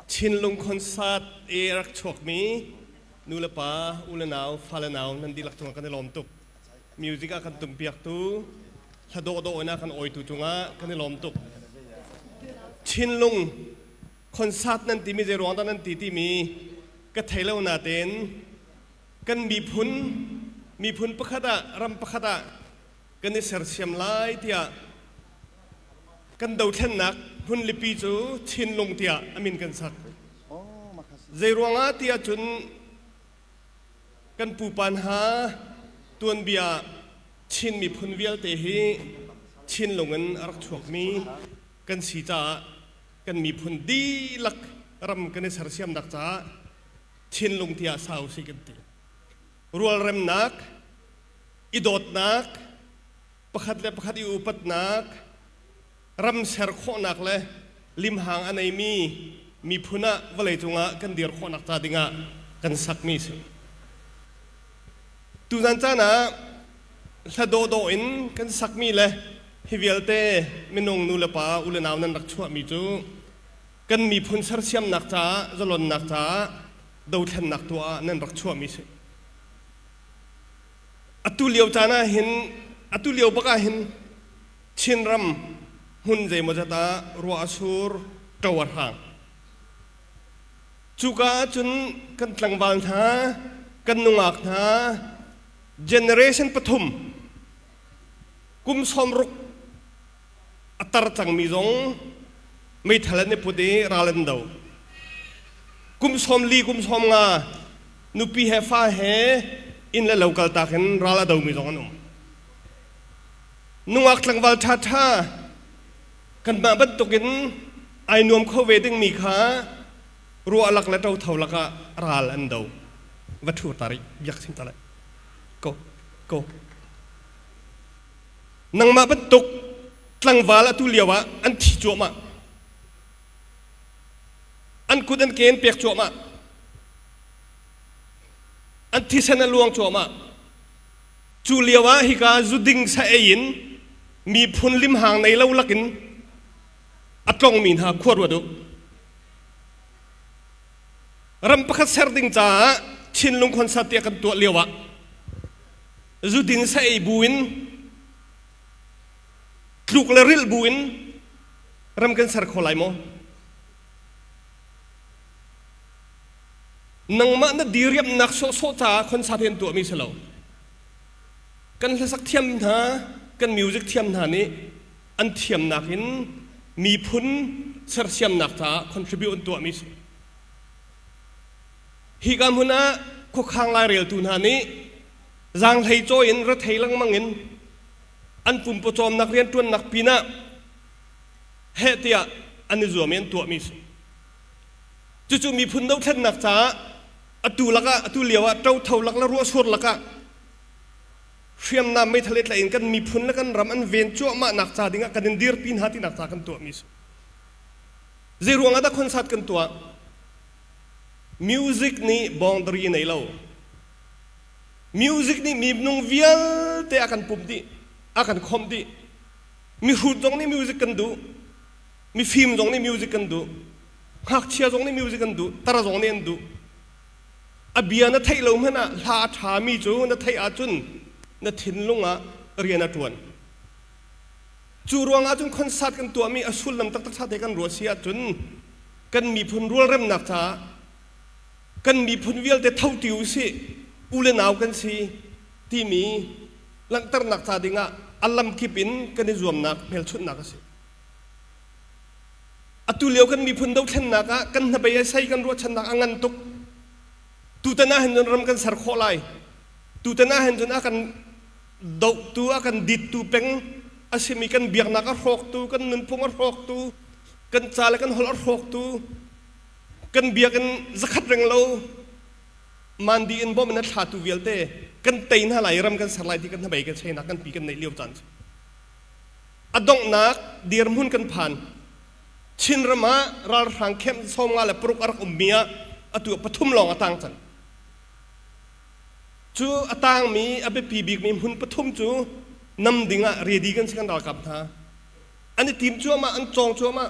Chinlung concert i rak chuakmi nu le pa, u le nau, fa le nau nan dihlak cungah kan i lawm tuk. Music ah kan tumpiaktu, hla dawhdawh in a kan awitu cungah kan i lawm tuk. Chinlung concert nan timi zei ruang dah nan ti timi ka thei lo natein kan miphun miphun pakhat ah ram pakhat ah kan i sersiam lai tiah kan dothlennak hmunlipi cu Chinlung tiah a min kan sak. Zei ruangah tiah cun kan pupa hna tuanbia Chin miphun vialte hi Chinlung in a rak chuakmi kan si caah kan miphun dihlak ram kan i sersiamnak caah Chinlung tiah sa usih kan ti. Rualremnak, i dawtnak, pakhat le pakhat i upatnak, ram ser khawhnak le limhang a neimi miphun ah vawleicung ah kan dir khawhnak ca dingah kan sakmi si. Tuzan caan ah hla dawhdawh in kan sakmi le hi vialte minung nu le pa u le nau nan rak chuahmi cu kan miphun sersiamnak caah zalonnak caah dothlennak tuah ah nan rak chuahmi si. Atu lio caan ah hin atu lio bak ah hin Chinram hmun zeimawzat ah ruah a sur ṭo a hrang. Cuka ah cun kan tlangval hna, kan nungak hna generation pathum kum 60 a tar cangmi zong meithal an i put i ral an do. Kum 40 kum 50 nupi he fa he inn le lo kaltak in ral a domi zong an um. Nungak tlangval ṭhaṭha kanmah bantukin ai nuam kho ve dingmi kha ruah lak le ṭotho lakah ral an do. Va ṭhu ta rih, biak chim ta lai. Go, go. Nangmah bantuk tlangval atu lio ah an thi cuahmah. An kut an ke an pek cuahmah. An thisen a luang cuahmah. Cu lio ah hika zuding sa ei in miphun limhang nei lo lakin a tlongmi hna khua ruat u. Ram pakhat ser ding caah Chinlung concert tiah kan tuah lio ah zudin sa ei bu in tluk le rilh bu in ram kan ser kho lai maw? Nangmah na diriamnak sawhsawh caah concert hi an tuahmi si lo. Kan hlasak thiam hna, kan music thiam hna nih an thiamnak in miphun sersiamnak caah contribute an tuahmi si. Hika hmun ah khuakhang laireltu hna nih zaanghlei cawi in rethei lengmang in an pumpawcawmnak rianṭuannak pinah heh tiah an i zuam i an tuahmi si. Cucu miphun dothlennak caah atu lakah atu lio ah ṭotho lak le ruahsur lakah hriamnam meithal i tlaih in kan miphun le kan ram an ven cuahmahnak ca dingah kan in dirpi hna tinak ca kan tuahmi si. Zei ruangah dah concert kan tuah? Music nih boundary nei lo. Music nih minung vialte a kan pumh dih, a kan khomh dih. Mihrut zong nih music kan duh. Mifim zong nih music kan duh. Ngakchia zong nih music an duh. Tar zong nih an duh. A bia na theih lo hmanh ah hla a ṭhami cu na theih ahcun na thinlung ah rian a ṭuan. Cu ruangah cun concert kan tuahmi a sullam taktak ṭha te kan ruah si ahcun kan miphun rualremnak caah kan miphun vialte tho ti usih u le nau kan si timi langhternak ca dingah a lamkip in kan i zuamnak hmelchunhnak a si. Atu lio kan miphun dothlennak ah kan hnabei a sei kan ruahchannak a ngan tuk. Tutan ah hin cun ram kan ser khawh lai. Tutan ah hin cun a kan dohtu, a kan dittu peng a simi kan biaknak a hrawktu, kan nunphung a hrawktu, kan ca le kan holh a hrawktu, kan biakinn zakhat reng lo mandi in bawm in a thlatu vialte kan tei hna lai ram kan ser lai ti kan hnabei kan cheinak kan pi kan neih lio caan cu. A donghnak dirhmun kan phan. Chinram ah ralhrang camp 56 a rak ummi ah atu pathum lawng a tang cang. Cu a tangmi a biapi bikmi hmun pathum cu nam ding ah ready kan si kan ralkap hna. An i tim cuahmah, an cawng cuahmah.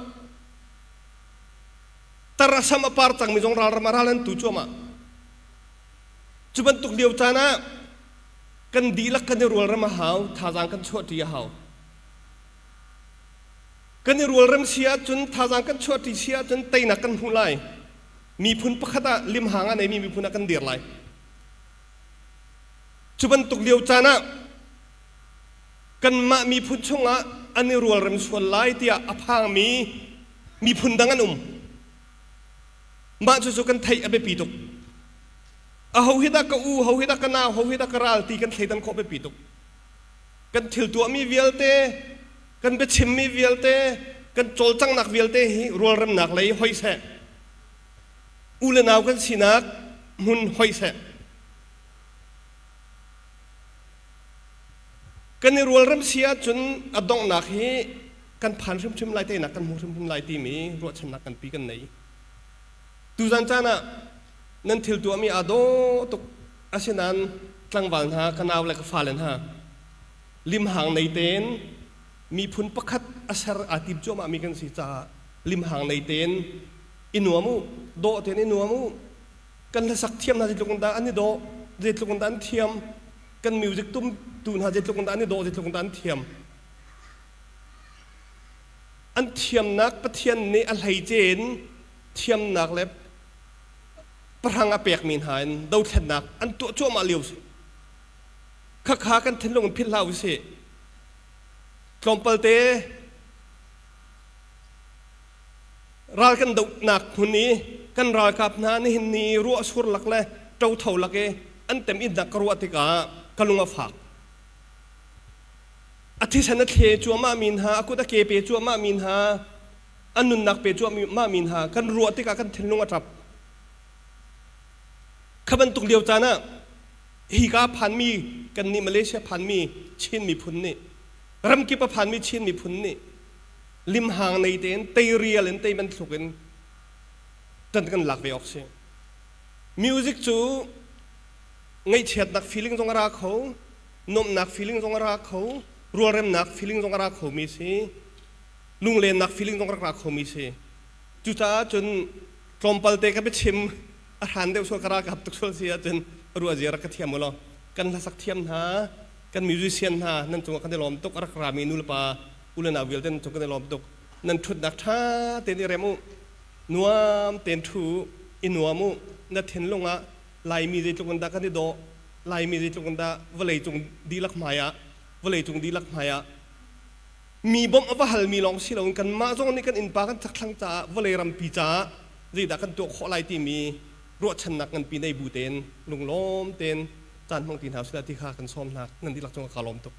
Tar Tar a sam a par cangmi zong ralram ah ral an tu cuahmah. Cu bantuk lio caan ah kan dihlak kan i rualrem a hau, thazaang kan chuahṭi a hau. Kan i rualrem si ahcun, thazaang kan chuahṭi si ahcun teinak kan hmu lai. Miphun pakhat ah limhang a neimi miphun ah kan dir lai. Cu bantuk lio caan ah kanmah miphun chungah an i rualrem sual lai tiah a phangmi miphun dang an um. Mah cucu kan theih a biapi tuk. Aho hi dah ka u, ho hi dah ka nau, ho hi dah ka ral ti kan thleidan khawh biapi tuk. Kan thil tuahmi vialte, kan biachimmi vialte, kan cawlcanghnak vialte hi rualremnak lei hoi seh. U le nau kan sinak hmun hoi seh. Kan i rualrem si ahcun a donghnak hi kan phan hrimhrim lai, teinak kan hmu hrimhrim lai timi ruahchannak nganpi kan nei. Tuzan caan ah nan thil tuahmi aa dawh tuk. Asinain tlangval hna, ka nau le ka fale hna, limhang nei tein miphun pakhat a ser aa tim cuahmahmi kan si caah limhang nei tein i nuam u, dawh tein i nuam u. Kan hlasak thiam hna zeitluk in dah an i dawh, zeitluk in dah an thiam, kan music tumtu hna zeitluk in dah an i dawh, zeitluk in dah an thiam. An thiamnak Pathian nih a hleice in thiamnak le pahrang a pekmi hna in dothlennak an tuah cuahmah lio si. Khakha kan thinlung in philh hlah usih. Tlawmpal te ral kan dohnak hmun i kan ralkap hna nihin ni ruah sur lak le ṭotho lak i an tem innak ka ruah tikah ka lung a fak. A thisen a thle cuahmah mi hna, a kut a ke pe cuahmah mi hna, a nunnak pe cuahmah mi hna kan ruah tikah kan thinlung a ṭap. Kha bantuk lio caan ah hika phanmi kannih Malaysia phanmi Chin miphun nih ramkip a phanmi Chin miphun nih limhang nei tein teirial in tei bantuk in ṭan kan lak ve awk si. Music cu ngaihchiatnak feeling zong a ra kho, nuamhnak feeling zong a ra kho, rualremnak feeling zong a ra khomi si, lunglennak feeling zong rak ra khomi si. Cucaah cun tlawmpal te ka biachim a hran deuh sual ka ralkap tuk sual si ahcun ruah zia rak ka thiam u law kan hlasak thiam hna kan musician hna nan cungah kan i lawm tuk a rak rami nulepa u le nau vialte nan cung kan i lawm tuk nan ṭhutnak ṭha tein i rem u nuam tein ṭhu i nuam u na thinlung ah Laimi zeitluk in dah kan i dawh Laimi zeitluk in dah vawleicung dihlak hmai ah vawleicung dihlak hmai ah mi bawmh a va halmi lawng si loin kanmah zong nih kan innpa kan chakthlang caah vawlei rampi caah zeidah kan tuah khawh lai timi ruahchannak nganpi nei bu tein lunglawm tein caan hmang ti hna usih ti kha kan sawm hna nan dihlak cungah kaa lawm tuk.